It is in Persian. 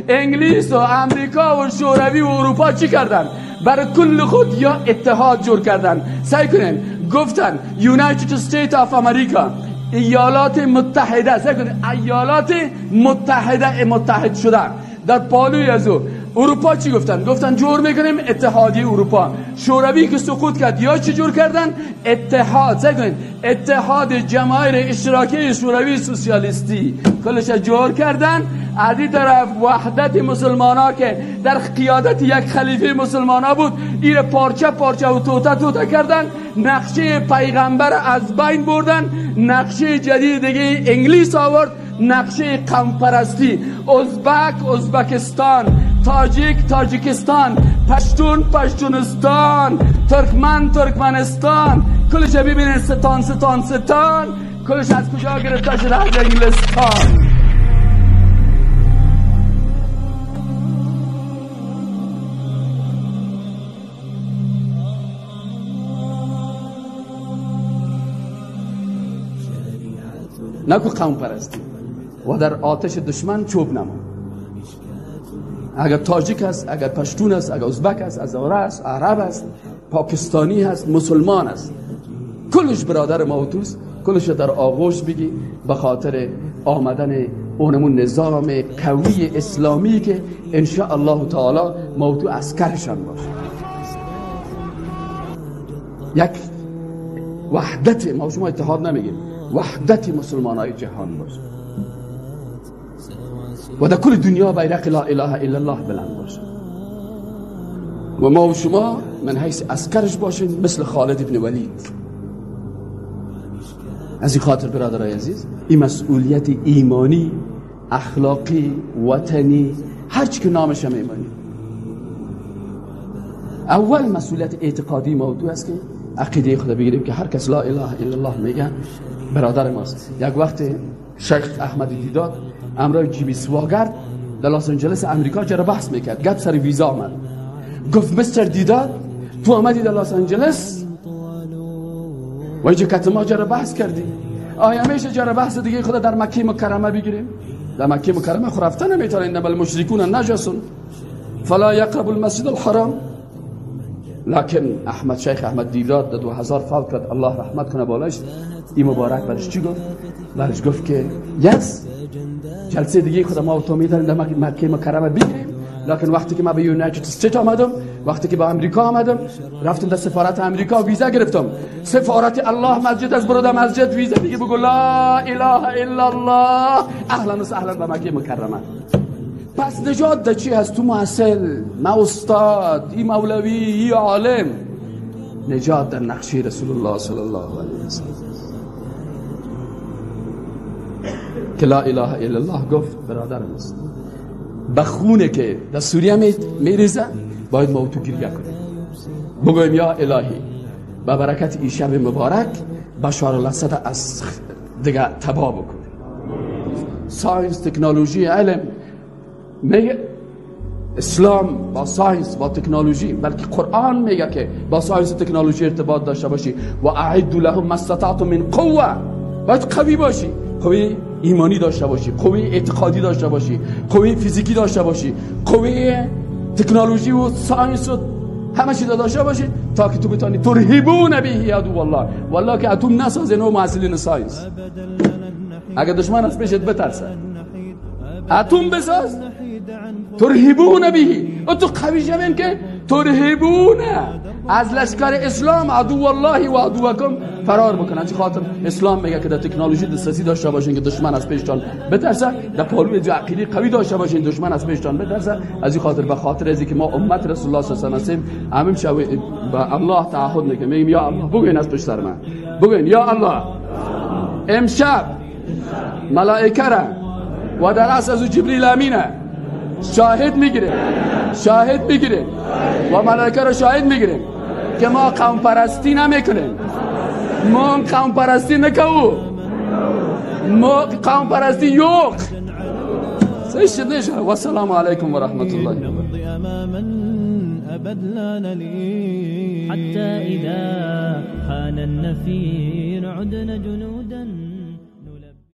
انگلیس و امریکا و شوروی و اروپا چی کردن؟ برای کل خود یا اتحاد جور کردن. سعی کنین، گفتن United State of America، ایالات متحده. سعی کنین، ایالات متحده متحد شدن. در پالوی از او اروپا چی گفتن؟ گفتن جور میکنیم اتحادیه اروپا. شوروی که سقوط کرد یا چی جور کردن؟ اتحاد. سعی کنین، اتحاد جماهیر اشتراکی شوروی سوسیالیستی کلش جور کردن. از این طرف وحدت مسلمان ها که در قیادت یک خلیفه مسلمان ها بود، این پارچه پارچه و توته توته کردن. نقشه پیغمبر از بین بردن. نقشه جدید دیگه انگلیس آورد، نقشه قوم پرستی. ازبک ازبکستان، تاجیک تاجیکستان، پشتون پشتونستان، ترکمن ترکمنستان، کلش ببینید ستان ستان ستان، کلش از کجا گرفته شده؟ از انگلستان. نکو قوم پرستی و در آتش دشمن چوب نمان. اگر تاجیک است، اگر پشتون است، اگر ازبک است، هزاره است، عرب است، پاکستانی است، مسلمان است، کلش برادر ما و توست. کلش در آغوش بگی به خاطر آمدن اونمون نظام قوی اسلامی که ان شاء الله تعالی ما و تو عسکرشان باشه. یک وحدت، ما شما اتحاد نمیگیم، وحدت مسلمان های جهان باشه و در کل دنیا بیرق لا اله الا الله بلند باشه و ما و شما من حیث عسکرش باشیم، مثل خالد ابن ولید. از این خاطر برادرای عزیز، این مسئولیت ایمانی، اخلاقی، وطنی، هر چی که نامش هم ایمانی، اول مسئولیت اعتقادی ما و تو است که عقیده خود بگیریم که هر کس لا اله الا الله میگه برادر ماست. یک وقت شیخ احمد دیداد امرای جیمی سواگرد در لس آنجلس امریکا جرا بحث میکرد، گپ سر ویزا آمد. گفت مستر دیداد تو آمدی در لس آنجلس و اینجا کت ما جرا بحث کردی، آیا میشه جرا بحث دیگه خدا در مکه مکرمه بگیریم؟ در مکه مکرمه خو رفته نمیتونن، انما المشرکون نجسون فلا یقربوا المسجد الحرام. لکن احمد شیخ احمد دیداد در 2000 فوت کرد، الله رحمت کنه بالاش. این مبارک برش چی گفت؟ برش گفت که yes، جلسه دیگه خود ما تو میتونیم در مکه مکرمه بگیریم، لکن وقتی که من به United State آمدم، وقتی که به امریکا آمدم، رفتم در سفارت امریکا ویزا گرفتم. سفارت الله مسجد از برادر مسجد ویزا دیگه بگو لا اله الا الله، اهلا و سهلا به مکه مکرمه. پس نجات در چی هست؟ تو محصل، ما استاد، ای مولوی، ای عالم، نجات در نقشه رسول الله صلی الله علیه وسلم که لا اله الا الله گفت برادر ماست. به خونه که در سوریه میریزه باید ما تو گریه کنیم، بگویم یا الهی به برکت این شب مبارک بشار الاسد از دیگه تباه بکن. science، تکنولوژی، علم میگه اسلام با science با تکنولوژی، بلکه قرآن میگه که با science و تکنولوژی ارتباط داشته باشی. و اعدوا لهم ما استطعتم من قوه، باید قوی باشی، قوی ایمانی داشته باشی، قوی اعتقادی داشته باشی، قوی فیزیکی داشته باشی، قوی تکنولوژی و science و همه چیز داشته باشی تا که تو بتانی ترهبون به عدو الله. والله که اتم نسازین و محصلین science، اگه دشمن از پیشت بترسه اتم بساز، ترهبون به، و تو قوی شوین که ترهبون از لشکر اسلام عدو الله و عدوکم فرار بکنن. چه خاطر اسلام میگه که در تکنولوژی دسترسی داشته باشین که دشمن از پیشتان بترسه، در پالوی عقیده قوی داشته باشین دشمن از پیشتان بترسه. از این خاطر به خاطر از که ما امت رسول الله صلی الله علیه و سلم همین شب به الله تعهد میکنیم، میگیم یا الله بگوین از پشت سر من، بگوین یا الله امشب ملائکه را و در اصل از جبریل امینه شاهد میگیره، شاهد میگیره و ملائکه را شاهد میگیریم که ما قوم پرستی نمیکنیم، ما قوم پرستی نکو، ما قوم پرستی یوق. و السلام علیکم و رحمت الله. حتى إذا حان النفير عدنا جنودا.